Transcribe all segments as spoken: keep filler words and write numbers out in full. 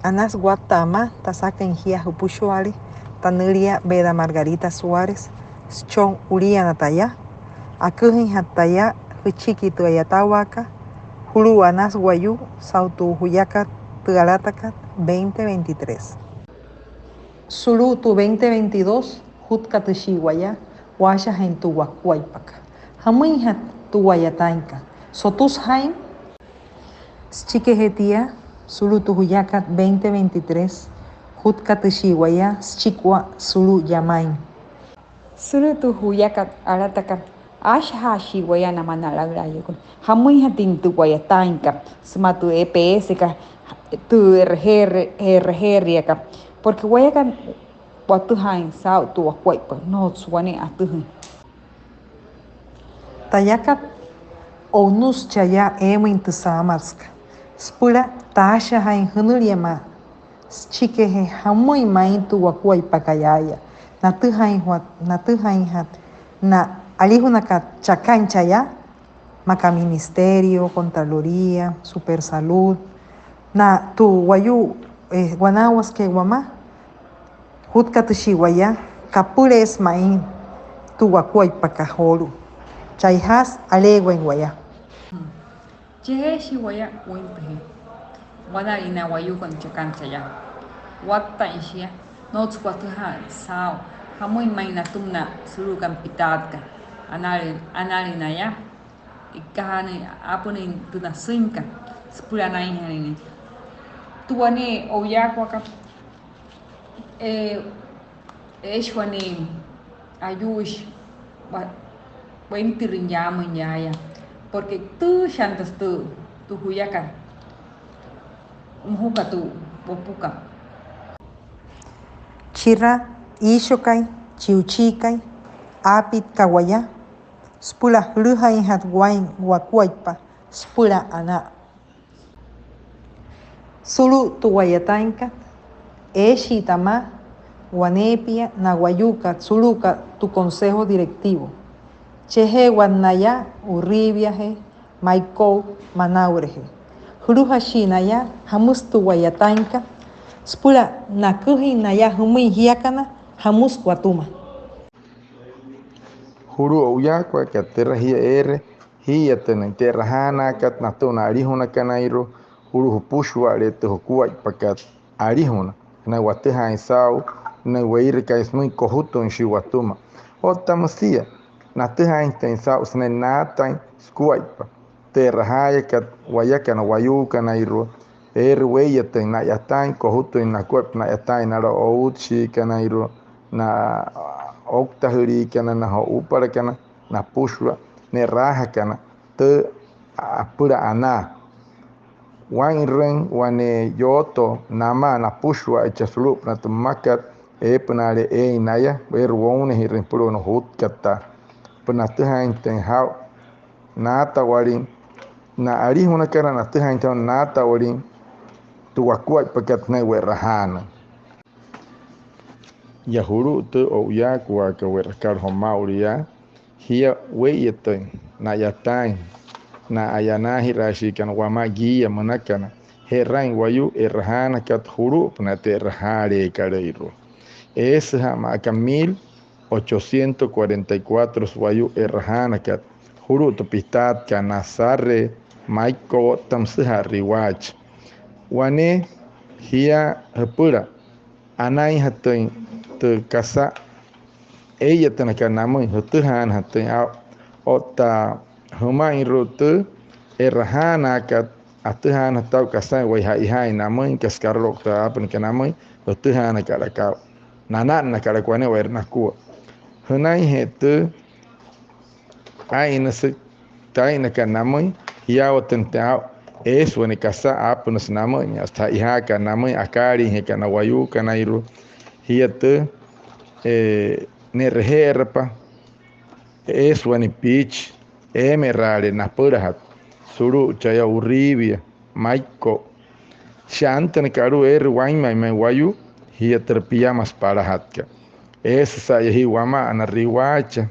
Anasü watta'a amaa tasaküin jia jüpüshua'ale, tanülia Beda Margarita Suárez, süchon Uliana taya, aküjüinjatü taya jüchiki tü a'yatawaakat, julu'u Anas Wayuu saa'u tü juyakat tü alatakat veinte veintitrés. Sulu'u tü veinte veintidós, jutkatüshii waya waashajain tü wakuaippakat. ¿Jamüinjatü tü wa'yataainkat? ¿Sotüsü jaa'in? Süchikijee tia, sulu'u tü juyakat veinte veintitrés, jutkatüshii waya süchikua sulu'u yamaain. Sulu'u tü juyakat alatakat, aashajaashii waya namaa na laülaayuukana. ¿Jamüinjatüin tü wa'yataainkat sümaa tü E P S-kat, tü R G R, R G R-kat? Porque wayakana watüjaain saa'u tü wakuaippa, nnojotsü wane atüjüin. Tayakat, o'unüsü chaya eemüin tü saamatsükat süpüla taashajain jünüliamaa süchikijee jamüin ma'i tü wakuaippakat yaaya. Natüjaainjat, natüjaainjatü na alijunakat chakain chaya, maa aka Ministerio, Contraloría, Supersalud, na tü wayuu, eh, Wanaawasükat wamaa, jutkatüshii waya kapüleesü ma'i tü wakuaippakat joolu'u. Chaijaasü aleewain waya. Chejeeshii waya wintüjee wanalin na wayuukana chakana chaya. Watta'ain shia, nnojotsü watüjaain saa'u jamüin ma'i natüma na sulu'ukana pitaatkat. Anali, anali naya ikkajaanüin aapünüin tü nasüinkat süpüla anainjanain. Tü wane o'uyaakuakat, eh, eeshi wane ayuuishi wa-, wentirüin yaamüin yaaya. Porque tüü shantasü tü, tü juyakat mojukat tü wopukat. Chira, iishokai, chi uchiikai, aapitka waya süpüla jülüjainjatü waa'in wakuaippa süpüla anaa. Sulu'u tü wa'yataainkat, eeshii tamaa waneepia na wayuukat sulu'ukat tü Consejo Directivo. Chejeewat naya wuriiwiajee, Maiko'u, manaurajee. Jülüjashii naya jamüsü tü wa'yataainkat süpüla naküjüin naya jümüin jiakana jamüsü watüma. Julu'u o'uyaakuakat türa, jia eere jii'iyatünüin tü e'rajaanaakat natüma na alijunakanairua julu'u jüpüshua'ale'e tü jukuaippakat alijuna sünain watüjaain saa'u nünüiki weirakain sümüin kojutüinshii watüma. Otta müsia natüjaainjatüin saa'u sünain naatain sukuaippa tü e'rajaayakat wayakana wayuukanairua, eere wee'iyatüin na'yataain kojutüin nakuaippa, na'yataain nala outshiikanairua, na ouktajüliikana, na jo'upalakana napüshua, ne'raajakana tü apüla anaa. Waa'inrüin wane yooto namaa napüshua chaa sulu'upünaa tü mmakat eepünaale eein naya, eere wounajirüin süpüla wane jutkataa. Süpüla natüjaainjatüin jaa'u naatawalin, na alijunakana natüjaainjatüin jaa'u naatawalin tü wakuaippakat sünain we'rajaanüin. Yaa julu'u tü o'uyaakuaakat we'rakat joo maa'ulu yaa, jia wee'iyatüin na'yataain na a'yanaajiraashiikana wamaa guía münakana je'rain wayuu e'rajaanakat julu'upünaa tü e'rajaaleekalüirua. Eesüja'a maa aka mil ochocientos cuarenta y cuatro wayuu e'rajaanakat julu'u tü pitaatkat Nasaree, Maiko'u otta müsüja'a Riohacha. Wane jia jüpüla anainjatüin tü kasa ee'iyatünakat namüin, jütüjaanajatüin aa'u otta jüma'inru'u tü e'rajaanaakat, atüjaanajatü aa'u kasain waya ja'ijaain namüin, kasa karaloukta aapünüinka namüin, jütüjaanakalaka aa'u, nana'nnakalaka wane'ewai nakua. Jünainjee tü aa'innüsü taa'innakat namüin, jiyaawatünüin aa'u eesü wane kasa aapünüsü namüin, sütüma ja'ijaakat namüin, akaaliijaka na wayuukanairua. Jia tü, eh, ne'reje'erapa, eesü wane piichi eemeraale napülajatü sulu'u chaya Uriwia, Maiko'u. Shia antünaka alu'u eere wainmain ma'i wayuu, jia türa piamasü palajatkat. Eesü sa'aya jia wama'ana Riohacha,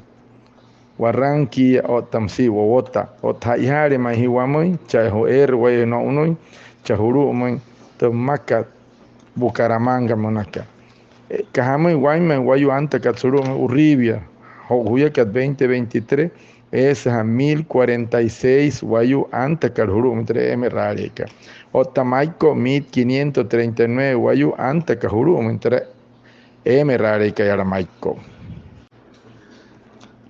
Barranquilla otta müsia Bogotá. Otta ja'ijaale ma'i jia wamüin, chaa joo eere wayuu no'unüin, chaa julu'umüin tü mmakat Bucaramanga münaka. Eeka jamüin, wainma wayuu antakat sulu'umüin Uribia, so'u juyakat veinte veintitrés, eesüja'a mil cuarenta y seis wayuu antakat sulu'umüin türa eemeraaleekat. Otta Maiko'u, mil quinientos treinta y nueve wayuu antakat sulu'umüin türa eemeraaleekat yala Maiko'u.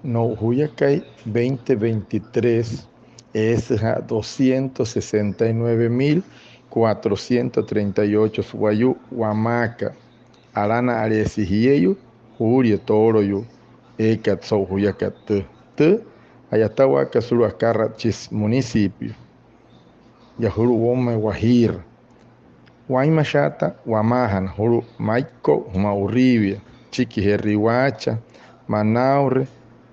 No'u juyakai veinte veintitrés, eesüja'a doscientos sesenta y nueve mil cuatrocientos treinta y ocho wayuu wamaakat. Alana'aleesia jieyuu juulia tooloyuu eekat so'u juyakat tü, tü a'yatawaakat sulu'u akaratshii municipio yaa sulu'u woumain Wajiira. Wainmashaata wamaajana sulu'u Maiko'u sümaa Uribia, süchikijee Riohacha, Manaure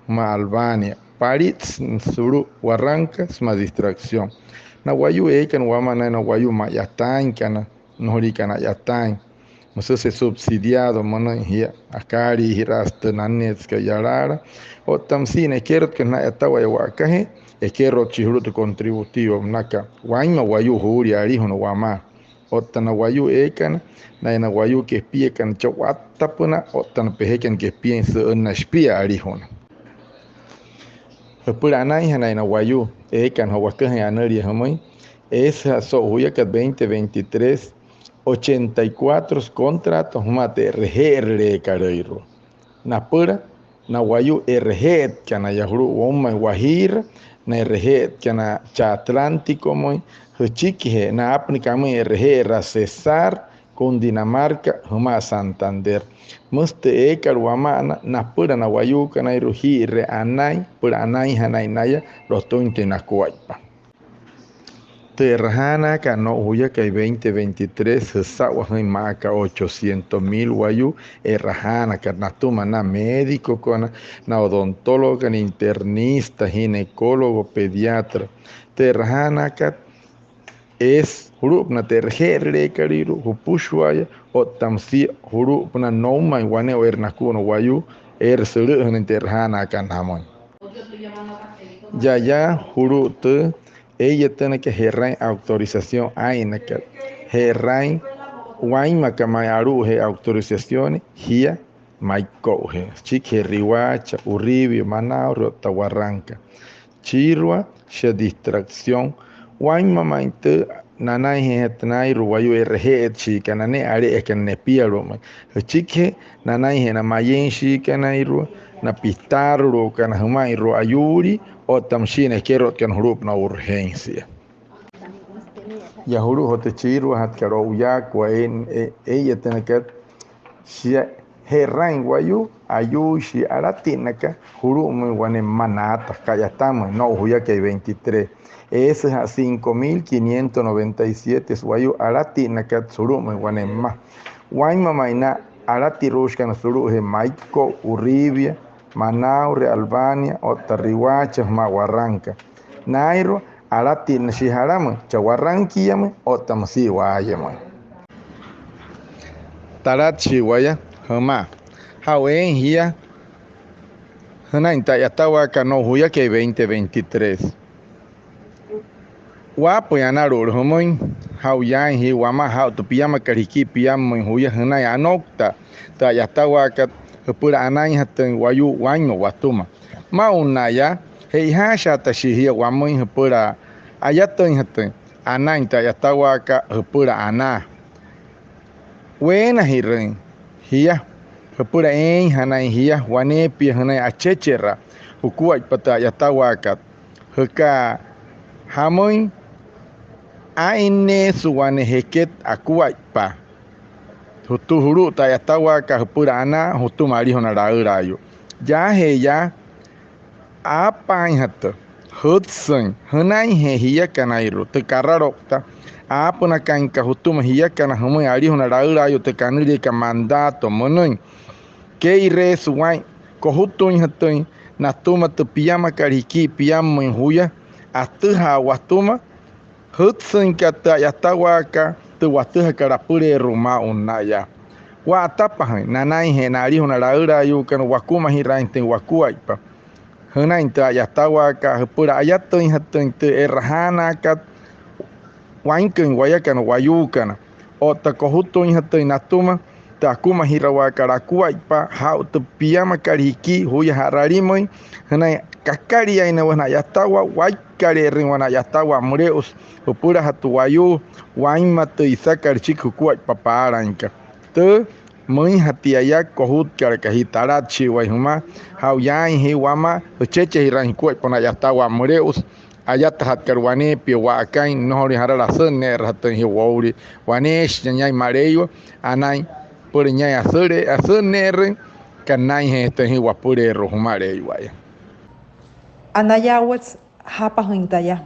sümaa Albania. Palitsa sulu'u Barranca sümaa Distracción. Na wayuu eekana wamaa naya na wayuu ma'yataain kana, nnojoliikana a'yataain. Müsüse subsidiado münüin jia, akaaliijiraasü tü nanneetsekat yalaala. Otta müsia na ekerotkana na'yatawa'aya wa'akajee, ekerotshii sulu'u tü contributivo münaka. Wainma wayuu juulia alijuna wamaa. Otta na wayuu eekana, naya na wayuu kepiakana chaa wattapünaa, otta na pejeekana kepiain sü'ünaa shipia alijuna. Jüpüla anainjanain na wayuu eekana joo waküjain anülia jümüin, eesüja'a so'u juyakat veinte veintitrés, ochenta y cuatro contrato sümaa tü e'reje'erüleekalüirua. Napüla na wayuu e'reje'etkana yaa sulu'u woumain Wajiira, na e'reje'etkana chaa Atlánticomüin, süchikijee na aapünükat amüin e'reje'eraa Cesar, Cundinamarca sümaa Santander. Müsü tü eekat wama'ana napüla na wayuukanairua jii'iree anain süpüla anainjanain naya lotüinjatüin nakuaippa. Tü e'rajaanaakat no'u juyakai veinte veintitrés, jüsa'wajüin maa aka ochocientos mil wayuu e'rajaanakat natüma na médicokana, na odontólogokana, internista, ginecólogo, pediatra. Tü e'rajaanaakat eesü sulu'upünaa tü e'reje'erüleekalüirua jüpüshua'aya otta müsia sulu'upünaa noumain wane'ewai eere nakua na wayuu eere sülü'üjünüin tü e'rajaanaakat jamüin. Yaaya sulu'u tü ee'iyatünakat je'rain autorización aa'innakat, je'rain wainmakat ma'i alu'ujee autorizaciones jia Maiko'ujee, süchikijee Riohacha, Uribia, Manaure otta Barranca. Chiirua, shia Distracción. Wainma ma'i tü nanainjeejatü nairua wayuu e'reje'etshiikana ne'e ale'ejakana nepialu'umüin. Süchikijee nanainjee na mayeinshiikanairua, na pitaaruluukana jüma'inrua ayuulii otta müshii na ekerotkana sulu'upünaa urgencia. Yaa sulu'u joo tü chiiruajatkat o'uyaakua ee'iyatünakat, shia je'rain wayuu ayuuishii alatinnaka sulu'umüin wane mma naata ka'yatamüin no'u juyakai veintitrés. Eesüja'a cinco mil quinientos noventa y siete wayuu alatinnakat sulu'umüin wane mma. Wainma ma'i na alatiruushikana sulu'ujee Maiko'u, Uribia, Manaure, Albania otta Riohacha sümaa Barranca. Nairua alatinnüshii jalamüin chaa Barranquillamüin otta müsia waayamüin. Talatshii waya jümaa. Jaa'u eein jia jünain tü a'yatawaakat no'u juyakai veinte veintitrés. Waapüin analu'ulu jümüin, jaa'u yaain jia wamaa jaa'u tü piamakat jikii piammüin juya jünain anouktaa tü a'yatawaakat jüpüla anainjatüin wayuu wainma watüma. Maa'u naya, che'ojaashaatashii jia wamüin jüpüla ayatüinjatüin anain tü a'yatawaakat jüpüla anaa. Weenajirüin jia jüpüla eeinjanain jia waneepia jünain achecheraa jukuaippa tü a'yatawaakat. Jüka jamüin, a'inneesü wane jeket akuaippa jütüma sulu'u tü a'yatawaakat jüpüla anaa jütüma alijuna laülaayuu. Yaajee yaa, aapaainjatü jütsüin jünainjee jiakanairua tü karaloukta aapünakainka jütüma jiakana jümüin alijuna laülaayuu tü kanüliakat mandato münüin. Kee'ireesü waa'in kojutüinjatüin natüma tü piamakat jikii piammüin juya, atüjaa watüma jütsüinkat tü a'yatawaakat tü watüjakat apüleerua maa'u naya. Wa'atapajüin nanainjee na alijuna laülaayuukana wakumajiraainjatüin wakuaippa jünain tü a'yatawaakat jüpüla ayatüinjatüin tü e'rajaanaakat wainküin wayakana wayuukana. otta kojutüinjatüin natüma tü akumajirawaakat akuaippa, jaa'u tü piamakat jikii juya ja'ralimüin, jünain kakaliainawaa na a'yatawaa, waikale'erüin wana a'yatawaa müle'usü, jüpülajatü wayuu wainma tü isakat süchiki jukuaippa paalainka. Tü müinjatia yaa kojutkalaka jia, talatshii waya jümaa, jaa'u yaainjee wamaa jüchechejiraain jukuaippa na a'yatawaa müle'usü, ayatajatkat waneepia wa'akain, nnojolüin jarala asü'nne'erajatüin jia woulia, waneeshi niain Maleiwa anain, süpüla niain asü'nne'erüin, aka nünainjeejatüin jia wapüleerua jümaleiwa'aya. Anayaawatse jaapajüin taya